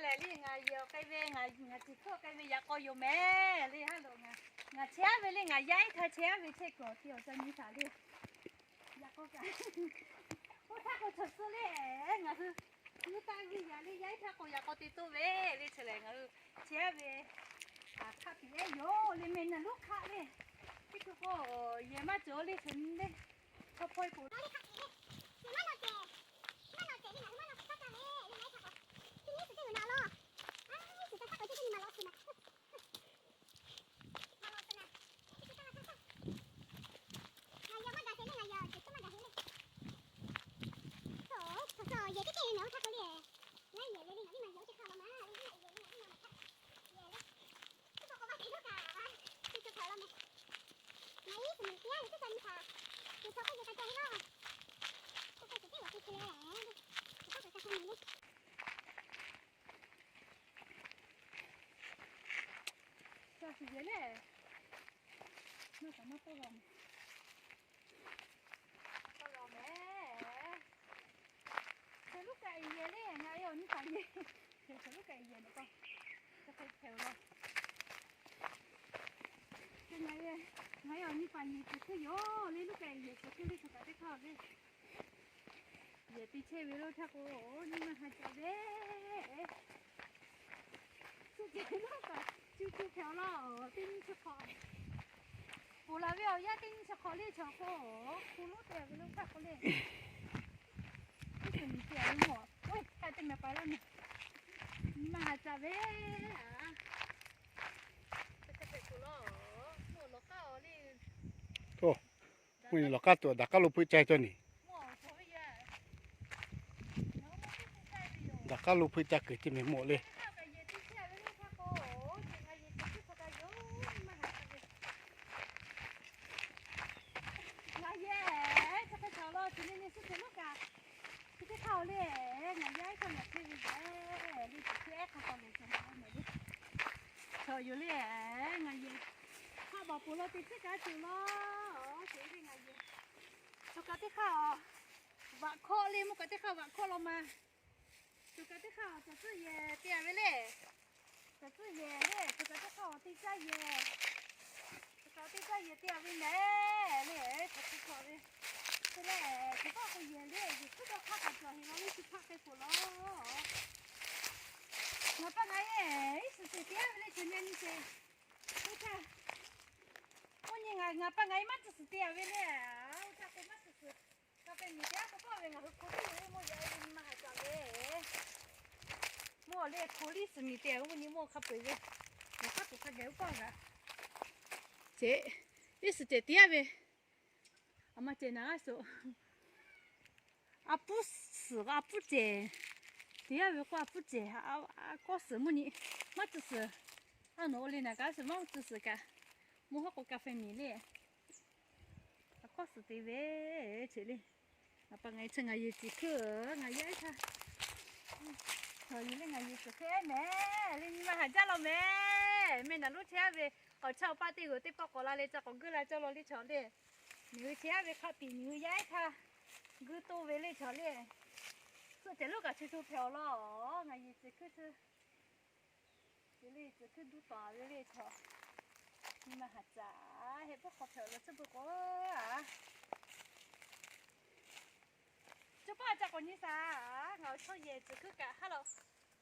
Le ngaˬ yehˬ awˬ k'ai ve, ngaˬ ceuˬ hkuiˉ awˬ k'ai ve yaꞈ k'aw yoˬ mehˍ le. Ha loꞈ ngaˬ, ngaˬ chehˇ aˉ ve le, ngaˬ yaˇ ehˉ htaˇ chehˇ aˉ ve chehˇ kuiˬ awˬ ti awˬ ca nyi htaꞈ le. Yaꞈ k'aw kaꞈ, oˇ htaˇ k'o chaw suh le, ngaˬ hui, hui taˇ g'uiˇ yaꞈ le, yaˇ ehˉ htaˇ k'o yaꞈ k'aw te toˇ ve le, chi lehˬ ngaˬ hui chehˇ aˉ ve, hk'aˆ piˍ ehˉ yoˬ le, meh naˬ lonˉ hk'aˆ le. Teˇ hkui k'o, yehˬ maˇ cawˬ le, chaw nyi le, hk'aw hpaw e poˬ le. Ca shiˍ yehˬ le. Maˇ kaꞈ maˇ tawˇ la mehˍ. Tawˇ la mehˍ. Hk'e loˉ kaꞈ yehˬ le, ngaˬ yehˬ awˬ nyi paˍ nyi. Hk'e loˉ kaꞈ yehˬ naˍ pa. Hk'e hk'e hpehꞈ la. Ngaˬ yehˬ, ngaˬ yehˬ awˬ nyi paˍ nyi ceuˬ hkuiˉ yoˬ le, loˉ kaꞈ yehˬ ceuˬ hkuiˉ le, chaw kaꞈ teˇ hk'aˇ ve. Yehˬ te chehˇ ve lo htaˇ k'o, nyi ma haˍ caꞈ ve. Suhˆ cehˬ lonˉ kaꞈ cu cu hpehꞈ awˬ laˇ, teˇ nyi chi hk'awꞈ. Poˬ laˬ ve awˬ yanˇ teˇ nyi chi hk'awꞈ le chaw k'o, hku lonˉ te ve lo htaˇ k'o le. Teˇ hkui miˬ te ve mawˬ, oˇ htaˇ teˇ mehˍ pa laˇ mehˍ. Nyi ma haˍ caꞈ ve. Oˇ, mvuhˇ lawˬ k'aˉ tuˬ daꞈ k'aˉ lo hpeuˆ ca cawˇ neˬ. Daꞈ k'aˉ lo hpeuˆ ca kuiˬ ce mehˍ mawˬ le. Ngaˬ yehˬ, chi hk'e chaw law chi le le suhˆ cehˬ lonˉ kaꞈ, chi teˇ hk'aˇ oˬ le, ngaˬ yaˇ ehˉ hk'aˇ ngaˬ hteˇ ve le, le chi teˇ ehˉ hk'aˇ k'aw le cawˬ ma le. Chaw yoˬ le, ngaˬ yehˬ hk'aˇ baˬ poˬ law te tcuhˉ kaꞈ ceuˬ law, ceuˬ le ngaˬ yehˬ. Chaw kaꞈ teˇ hk'aˇ, vaꞈ hkawˆ le mvuhˇ kaꞈ teˇ hk'aˇ vaꞈ hkawˆ law ma. Chaw kaꞈ teˇ hk'aˇ caˬ tcuhˉ yehˬ te a ve le. Caˬ tcuhˉ yehˬ le, chaw kaꞈ teˇ hk'aˇ teˇ caˇ yehˬ. Chaw kaꞈ teˇ caˇ yehˬ te a ve mehˍ le, chaw hk'aw ve. Te le, chaw hk'aw k'o yehˬ le, yehˬ hkuiˉ dawˇ hk'aˇ kaꞈ cawˬ heˍ law le, chi hpaˆ k'ai poˬ law. Ngaˬ pa ngaˬ yehˬ iˉ suhˍ cehˬ te a ve le, chaw nyi nyi cehˬ. Oˇ htaˇ, oˇ nyi ngaˬ, ngaˬ pa ngaˬ yehˬ maˇ tcuhˉ suhˍ te a ve le. Oˇ htaˇ k'o maˇ tcuhˉ suhˍ. Ka hpe miˬ teˇ g'aˇ k'o tawˆ ve ngaˬ hui hko teˇ lo ve mawˇ yaꞈ ve nyi ma haˍ caꞈ ve. Mawˇ le hko liˇ suhˍ miˬ te a ve mawˇ nyi mawˇ hk'a peu-eˬ ve. Yaꞈ hk'aˇ tuˬ hk'a gaˬ uˉ paˇ g'a. Ceꞈ, iˉ suhˍ cehˬ te a ve. A ma cehˬ naˍ g'aˇ suhˍ. A puˉ suhˍ, a puˉ cehˬ. Te a ve k'o a puˉ cehˬ, a kawˇ suhˍ mawˇ nyi. Maˇ tcuhˉ suhˍ. A nawˬ oˇ le naˍ g'aˇ suhˍ maˇ tcuhˉ suhˍ kaꞈ. Mawˇ haˉ k'o ka hpe miˬ le. A kawˇ suhˍ te ve, ceꞈ le. Ngaˬ pa ngaˬ yehˬ chi ngaˬ yehˬ ceuˬ hkuiˉ, ngaˬ yaˇ ehˉ htaˇ. Chaw yoˬ le ngaˬ yehˬ ceuˬ hkuiˉ ehˉ mehˍ le, nyi ma haˍ jaˇ law mehˍ. Meh naˍ lonˉ chehˇ a ve, k'awꞈ chaˇ awˬ paˇ teˇ g'uiˬ teˇ pawˆ k'awꞈ la leh ca k'awꞈ guiˇ la cawˇ law le chaw le. Miˬ hui chehˇ a ve hk'a piˍ miˬ hui yaˇ ehˉ htaˇ guiˇ toˇ ve le chaw le. Suhˆ cehˬ lonˉ kaꞈ chi hto hpehꞈ awˬ law, ngaˬ yehˬ ceuˬ hkuiˉ chi. Te le tcuhˉ hkuiˉ duˇ tawˍ ve le chaw. Nyi ma haˍ caꞈ, heh puiˉ hk'aw hpehꞈ awˬ lawn tcuhˉ pui k'o a. Cawˇ paˇ ca k'awꞈ nyi shaˍ, ngaˬ awˬ chawˇ yehˬ tcuhˉ hkuiˉ kaꞈ ha law.